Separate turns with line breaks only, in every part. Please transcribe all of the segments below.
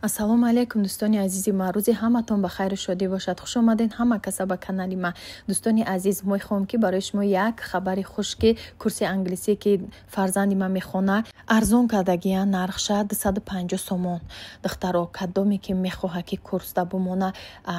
Ассалому алайкум, дӯстони азизи ма. Рӯзи ҳаматон ба хайру шодӣ бошад. Хуш омадед, ҳама каса, ба канали ма. Дӯстони азиз, мехоҳам, ки барои шумо як хабари хуш, ки курси англисӣ, ки фарзанди ман мехона, арзон кардагиян нархша, 250 сомон. Духтаро, кадоме ки мехоҳад, ки курсда бимона,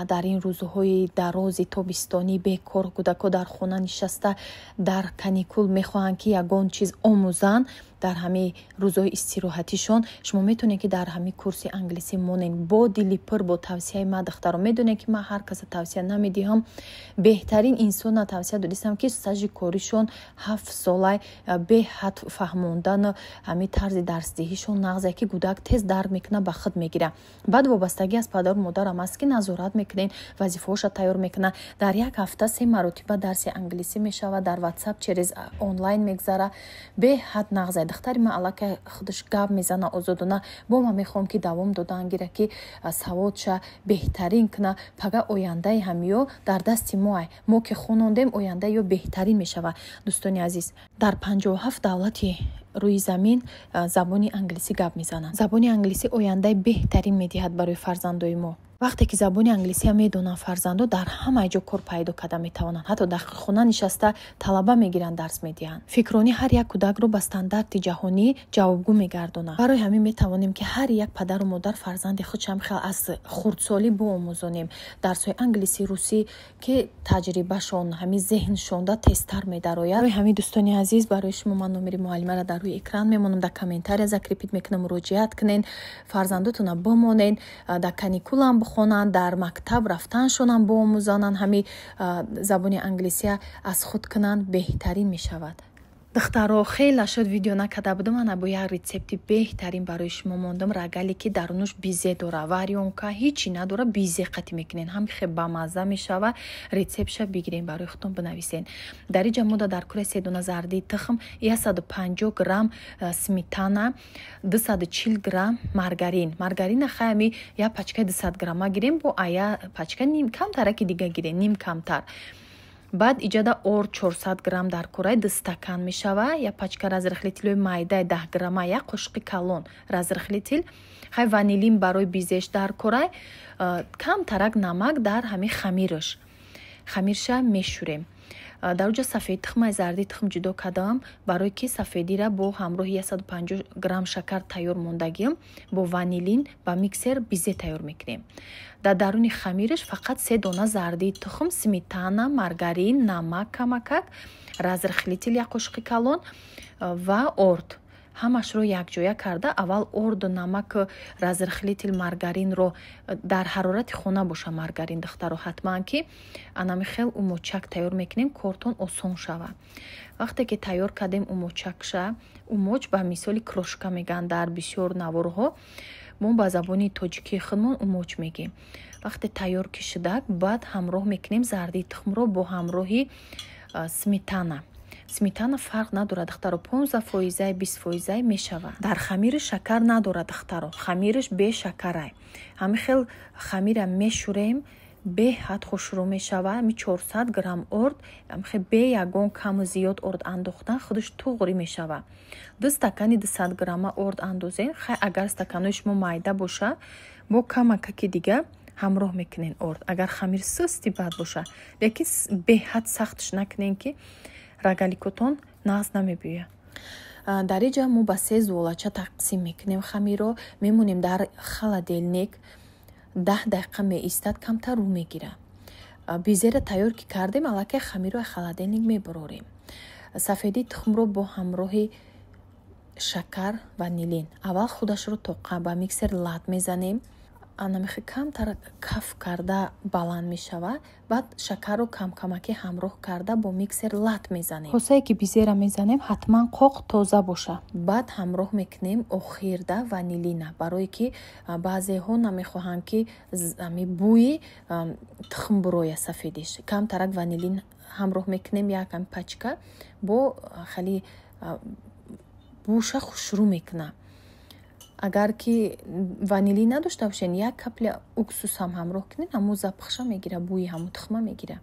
дар ин рӯзҳои дарози тобистонӣ бекор, кӯдако дар хона нишаста, дар каникул мехоҳанд, ки ягон чиз омӯзанд дар ҳамаи рӯзҳои истироҳатишон, шумо метавонед, ки дар ҳамин курси англисӣ монед бо дили пур, бо тавсияи ма. Духтаро, медонед, ки ман ҳар каса тавсия намедиҳам. Беҳтарин инсона тавсия додистам, ки стажи коришон 7 сола, беҳад фаҳмондан, ҳамин тарзи дарсдиҳишон нағзе, ки кӯдак тез дарк мекунад, ба худ мегирад. Баъд вобастагӣ аз падару модарам аст, ки назорат мекунед, вазифаҳоша тайёр мекунад. Дар як ҳафта се маротиба дарси англисӣ мешавад, дар Ватсап через онлайн мегзара. Беҳад нағзе. Духтари ман аллакай худаш гап мезана озодона. Бо ман мехоҳам, ки давом додан гира, ки саводша беҳтарин куна. Пага ояндаи ҳамиё дар дасти моай. Мо ки хонондем, ояндаи ё беҳтарин мешавад. Дӯстони азиз, дар 57 давлати рӯи замин забони англисӣ гап мезананд. Забони англисӣ ояндаи беҳтарин медиҳад барои фарзандои мо. Вақте ки забони англисия медонанд фарзандо, дар ҳама ҷо кор пайдо карда метавонанд, ҳатто дар хона нишаста талаба мегиранд, дарс медиҳанд. Фикронӣ ҳар як кӯдакро ба стандарти ҷаҳонӣ ҷавобгӯ мегардонад. Барои ҳамин метавонем, ки ҳар як падару модар фарзанди худшам хел аз хурдсолӣ биомӯзонем дарсҳои англисӣ, русӣ, ки таҷрибашон, ҳамин зеҳншонда тезтар медарояд. Барои ҳамин, дӯстони азиз, барои шумо ман номери муаллимаро дар рӯи экран мемонам, дар комментария закрепить мекунам. Муроҷиат кунед, фарзандотона бимонед, дар каникулам бихонанд, дар мактаб рафтаншонам биомӯзонанд, ҳамин забони англисия аз худ кунанд, беҳтарин мешавад. Духтаро, хеле шуд, видео накарда будам. Ана бо як рецепти беҳтарин барои шумо мондам. Рогале, ки дарунуш безе дора, варёнка ҳичи надора, безе қатӣ мекунен, ҳам хе бамазза мешава. Рецептша бигирен, барои худтон бинависен. Дар иҷа мода дар кураи се дона зардии тухм, 150 грамм сметана, 240 грамм маргарин. Маргарина хаями як пачкаи 200 грамма гирем, бо ая пачка ним камтараки дига гирем, ним камтар. Баъд иҷада орд 400 грамм дар кораи, 2 стакан мешава. Як пачка разрыхлитель ои майдаи 10 грамма, як қошуқи калон разрыхлитель, хай ванилин барои безеш дар корай, камтарак намак. Дар ҳамин хамирш, хамирша мешӯрем. Дар оҷа сафеди тухмаи зарди тухм ҷудо кардам, барое ки сафедира бо ҳамроҳи 150 грамм шакар тайёр мондагиам, бо ванилин ба миксер безе тайёр мекунем. Дар даруни хамираш фақат се дона зардии тухм, сметана, маргарин, намак камакак, разрыхлитель як қошуқи калон ва орд. Ҳамашро якҷоя карда, аввал орду, намак, разрыхлитель, маргаринро дар ҳарорати хона боша маргарин, духтаро, ҳатман, ки анами хел умочак тайёр мекунем, кортон осон шавад. Вақте ки тайёр кардем умочакша, умоч ба мисоли крошка мегӯянд дар бисёр наворҳо, мо ба забони тоҷикии худмон умоч мегӯем. Вақте тайёр ки шудак, баъд ҳамроҳ мекунем зардии тухмро бо ҳамроҳи сметана. Сметана фарқ надорад, духтаро, 15 фоизай, 20 фоизай мешавад. Дар хамириш шакар надорад, духтаро, хамириш бешакарай. Ҳамин хел хамира мешӯрем, беҳад хушрӯ мешавад. Ҳами 400 грамм орд, хел бе ягон каму зиёд орд андохтан, худаш туғрӣ мешавад. 2 стакани 200 грамма орд андозем. Хай, агар стаканои шумо майда боша, бо камакаки дига ҳамроҳ мекунен орд, агар хамир сусти бад боша, лекин беҳад сахтш накунен, ки рогаликотон нағз намебиёяд. Дар иҷа мо ба се зуолача тақсим мекунем хамирро, мемонем дар холодильник, 10 дақиқа меистад, камтар рӯ мегирад. Безера тайёр ки кардем, аллакай хамирро холодильник мебарорем. Сафедии тухмро бо ҳамроҳи шакар, ванилин аввал худашро тоқа ба миксер лат мезанем. Анамихи камтар каф карда баланд мешавад. Баъд шакарро камкамакӣ ҳамроҳ карда, бо миксер лат мезанем. Косае, ки безера мезанем, ҳатман қоқ тоза бошад. Баъд ҳамроҳ мекунем охирда ванилина, барое ки баъзеҳо намехоҳанд, ки ами бӯи тухм буроя сафедиш. Камтарак ванилин ҳамроҳ мекунем, як пачка, бо хеле бӯша хушрӯ мекунад. Агар ки ванилин надошта бошед, як капля уксус ҳам ҳамроҳ кунед, ҳамун запах ша мегирад, бӯи ҳамун тухма мегирад.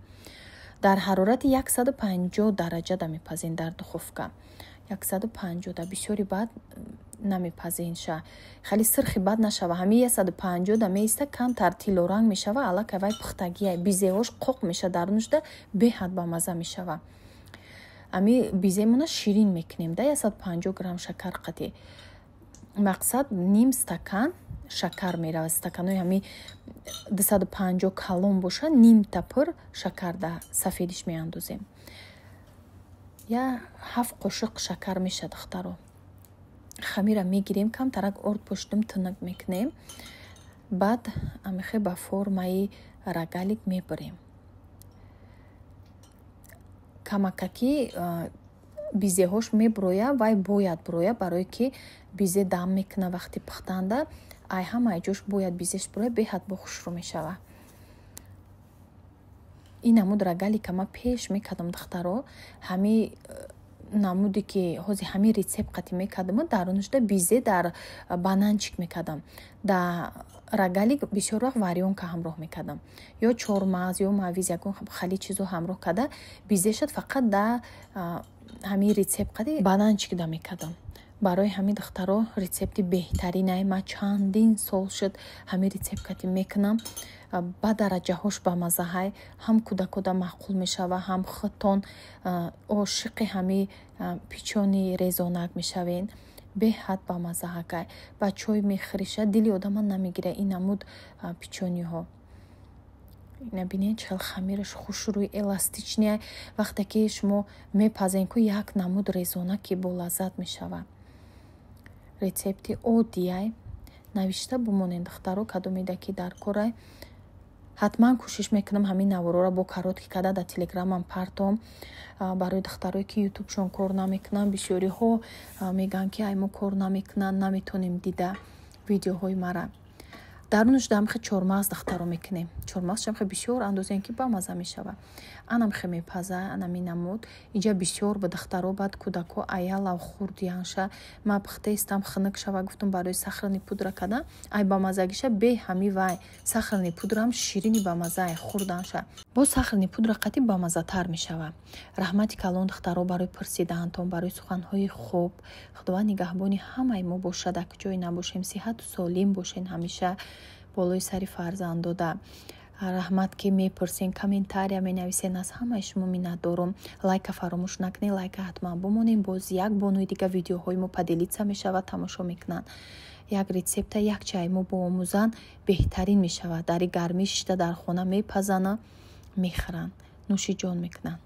Дар ҳарорати 150 дараҷада мепазем дар духовка, 150-да. Бисёри баъд Намепазенша, хеле сирхи бад нашава. Ҳами 150 да меиста, камтар тиллоранг мешава, аллакай вай пухтагия, безеҳош қоқ меша дарунашда, беҳад бамаза мешава. Ами беземона ширин мекунем да 150 грамм шакар қатӣ. Мақсад ним стакан шакар меравад. Стаканои ҳами 250 калон боша, нимта пур шакар да сафедиш меандозем. Я 7 қошиқ шакар меша, духтаро. Хамира мегирем, камтарак орд пошидим, тунук мекунем. Баъд амихе ба формаи рогалик мебарем. Камакаки безеҳош меброя, вай бояд броя, барое ки безе дам мекуна вақти пухтанда. Ай ҳамаи ҷош бояд безеш броя, беҳад бо хушрӯ мешава. Ин намуд рогалика ма пеш мекардам, духтаро. Ҳами намуде ки ҳози ҳамин рецепт қатӣ мекардам, дарунашда безе дар бананчик мекардам. Да рогалик бисёр вақт варёнка ҳамроҳ мекардам. Ё чормағз, ё мавиз, ягон хали чизо ҳамроҳ карда, безешад фақат да ҳамин рецепт қади бананчик да мекардам. Барои ҳамин, духтаро, рецепти беҳтаринай. Ма чандин сол шуд ҳамин рецепт қатӣ мекунам. Ба дараҷаҳош бамазаҳай, ҳам кӯдакода маъқул мешава, ҳам худтон ошиқи ҳами печони резонак мешавен. Беҳад бамазаҳакай. Ба чой мехӯриша, дили одама намегира ин намуд печониҳо. Ина бинед, чӣ хел хамираш хушрӯй, эластичный. Вақте ки шумо мепазен ку, як намуд резонаки болаззат мешава. Рецепти оддияй. Навишта бимонед, духтаро, кадомеда ки дар корай. Ҳатман кӯшиш мекунам ҳамин наворора бо короткий карда дар телеграмам партом. Барои духтарое ки ютубшон кор намекунанд, бисёриҳо мегӯянд ки ай мо кор намекунанд, наметонем дида видеоҳои мара. Дарунаш дамхе чормағз, духтаро, мекунем. Чормағзшам хе бисёр андозем, ки бамаза мешава. Анам хе мепаза, анами намуд. Инҷа бисёр ба духтаро, баъд кӯдако аялав хурдиянша. Ма пухтаистам, хунук шава, гуфтум барои сахарный пудра кардан. Ай бамазагиша бе ҳами вай сахарный пудрам ширини бамазае хурданша. Бо сахарный пудра қатӣ бамазатар мешава. Раҳмати калон, духтаро, барои пурсидаантон, барои суханҳои хуб. Худованд нигаҳбони ҳамаи мо бошад, ак ҷое набошем, сиҳату солим бошен ҳамеша болои сари фарзандода. Раҳмат, ки мепурсен, комментария менависен, аз ҳамаи шумо миннатдорум. Лайка фаромӯш накунед, лайка ҳатман бимонем. Боз як бонуи дига видеоҳои мо поделиться мешавад, тамошо мекунанд. Як рецепта як чай мо боомӯзанд, беҳтарин мешавад. Дар гармӣ шишта дар хона мепазана, мехӯранд, нӯши ҷон мекунанд.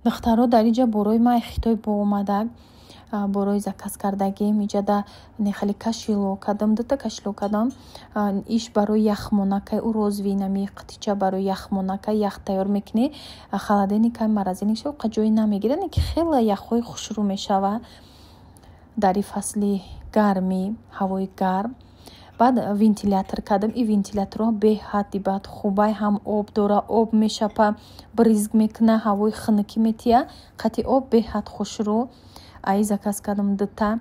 Духтаро, дар инҷа борои май хитой боомадак, борои заказ кардагим. Иҷада нехали кошелёк кардам, дута кошелёк кардам. Иш барои яхмонакай, ӯ розовый нами қитича барои яхмонакай, ях тайёр мекунӣ, холодильникай, морозильник ша қа ҷое намегирад, ки хеле яхҳои хушрӯ мешава дар ин фасли гармӣ, ҳавои гарм. Баъд вентилятор кардам. И вентиляторҳо беҳадди баъд хубай, ҳам об дора, об мешапа, брызг мекуна, ҳавои хунукӣ метия, қати об беҳад хушрӯ. Аи заказ кардам дута.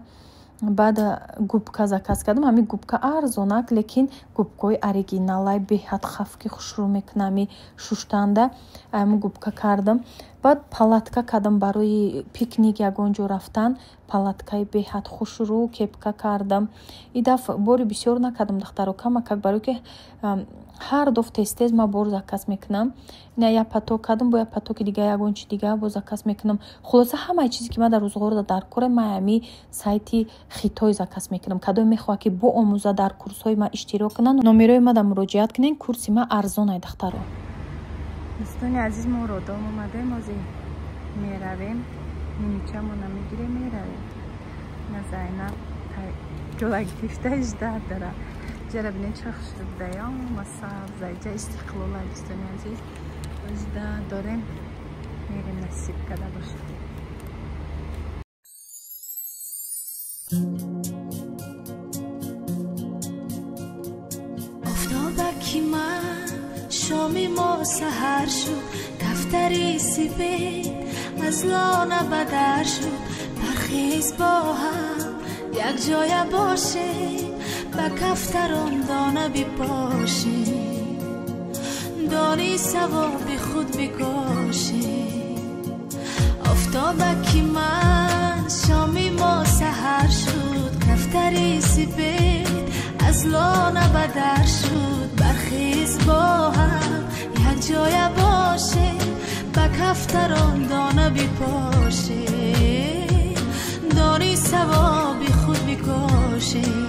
Баъд губка заказ кардам. Ҳамин губка арзонак, лекин губкаҳои оригиналай, беҳад хафки хушрӯ мекуна ҳами шуштанда. Ҳамин губка кардам. Баъд палатка кардам барои пикник, ягон ҷо рафтан. Палаткаи беҳад хушрӯ, кепка кардам. И дафъ бори бисёр накардам, духтаро, камакак, барое ки ҳар дафъ тез-тез ман бор заказ мекунам. Ина як паток кардам, бо як патоки дига ягон чи дига боз заказ мекунам. Хулоса, ҳамаи чизе ки ман дар рӯзғорда дар корам, ман ҳами сайти хитой заказ мекунам. Кадоме мехоҳад ки боомӯза, дар курсҳои ман иштирок кунанд, номерои ман дар муроҷиат кунед, курси ман арзонай, духтаро.
Дӯстони азиз, мо родом омадем, ҳозир меравем, нимичамона мегирем, меравем. На Зайнаб ҷола гирифта иждаҳ дара. Ҷара бинед, чӣ хушрӯ будаям, ма сабза, ҷа истиқлола, дӯстони азиз. Иждаҳ дорем, мерем, насиб када бошад.
Офтобаки ман, шоми мо саҳар шуд, кафтари сипед аз лона ба дар шуд. Бархез бо ҳам якҷоя бошем, ба кафтарон дона бипошем, дони савоби худ бикошем. Офтобаки ман, шоми мо саҳар шуд, кафтари сипед аз лона ба дар шуд. Бархез бо ҳам якҷоя бошем, ба кафтарон дона бипошем, дони савоби худ бикошем.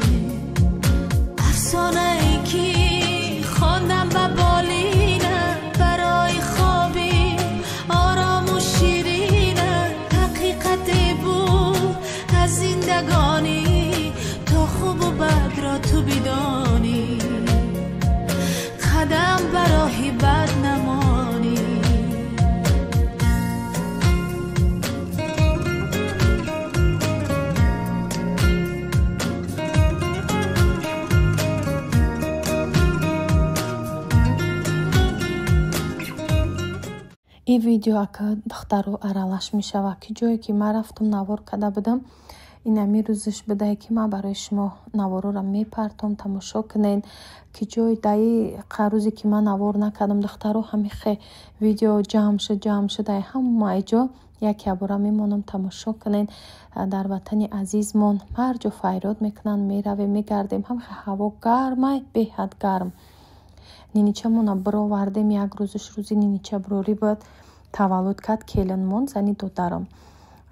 Афсонае ки хондам ба болина, барои хоби орому ширина, ҳақиқате буд аз зиндагонӣ, то хубу бадро ту бидонӣ, қадам ба роҳи бад намонӣ.
Ин видео ака духтаро аралаш мешавад, ки ҷое ки ман рафтам навор карда будам, ин ҳамин рӯзаш будае ки ман барои шумо наворҳоро мепартом, тамошо кунед, ки ҷои даи рӯзе ки ман навор накардам, духтаро ҳамихе видео ҷамъ шуд, ҷамъ шуд, ай ҳамаи ҷо як ябора мемонам, тамошо кунед. Дар ватани азизмон ҳар ҷо файрод мекунанд, меравем, мегардем, ҳамихе ҳаво гармай, беҳад гарм. Ниничамона бировардем, як рӯзаш рӯзи нинича бирорӣ буд, таваллуд кард келинмон, зани додарам.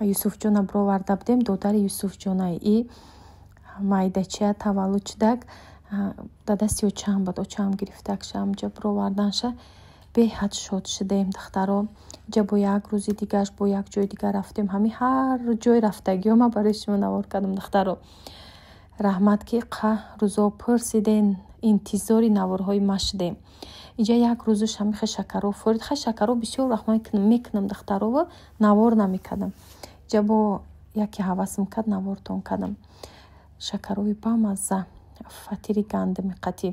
Юсуфҷона бироварда будем, додари Юсуфҷонаи и майдачия таваллуд шудак, да дасти очаам буд, очаам гирифтакша ҳамҷа бироварданша, беҳад шод шудем духтаро. Иҷа бо як рӯзи дигаш бо як ҷои дигар рафтем, ҳамин ҳар ҷой рафтагиҳо ман барои шумо навор кардам духтаро. Раҳмат ки қа рӯзо пурсиден, интизори наворҳои ма шудем. Иҷа як рӯзаш ҳамихе шакаро форид. Хай шакаро бисёр вақт ман мекунам духтарово, навор намекардам. Иҷа бо яке ҳавасм кард, навортон кардам. Шакарои бамазза, фатири гандами қатӣ.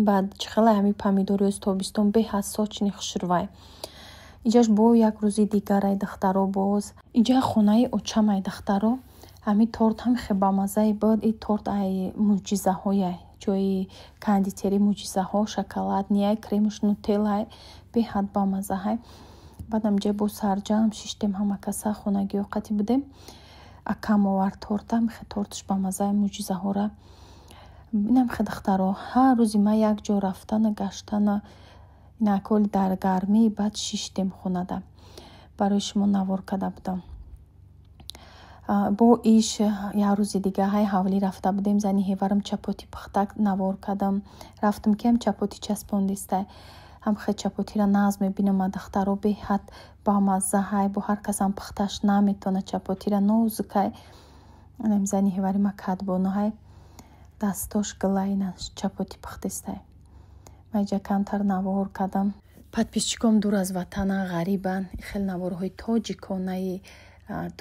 Баъд чӣ хелай ҳамин помидори оз тобистон беҳад сочни хушрӯвай. Иҷаш бо як рӯзи дигарай духтаро боз. Иҷа хонаи очамай духтаро. Ҳамин торт ҳам хеле бамаззае буд. Ин торт ай мӯъҷизаҳояй, ҷои кондитери мӯъҷизаҳо, шоколаднияй, кремаш нутеллай, беҳад бамаззаҳай. Баъд ҳамҷа бо сарҷамъ шиштем, ҳама каса хонагиҳо қатӣ будем. Акам овард торта, хеле торташ бамаззаи мӯъҷизаҳора. Инам хеле духтаро, ҳар рӯзи ман як ҷо рафтана, гаштана, инаколи дар гармӣ, баъд шиштем хонада. Барои шумо навор карда будам. Бо иш як рӯзи дига ҳай ҳавлӣ рафта будем, зани ҳеварам чапоти пухтак навор кардам. Рафтам ки ҳам чапоти часпондистай. Ҳам хеле чапотира нағз мебинам ман духтаро, беҳад бамазза ҳай, бо ҳар касам пухташ наметавонад чапотира, нозукай. Инам зани ҳевари ма кадбону ҳай, дастош гилай, ина чапоти пухтистай. Ман иҷа камтар навор кардам. Подписчиком дур аз ватана ғарибанд, хеле наворҳои тоҷиконаи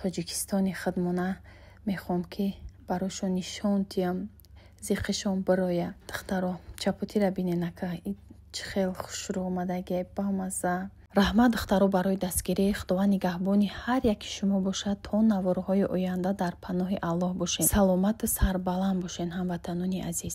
тоҷикистони худмона мехоҳам ки барошон нишон диҳам, зиқишон бироя. Духтаро, чапотира бинен ака, чӣ хел хушрӯ омадагиай, бамазза. Раҳмат духтаро барои дастгирӣ. Худованд нигаҳбони ҳар яки шумо бошад. То наворҳои оянда дар паноҳи Аллоҳ бошед. Саломату сарбаланд бошед, ҳамватанони азиз.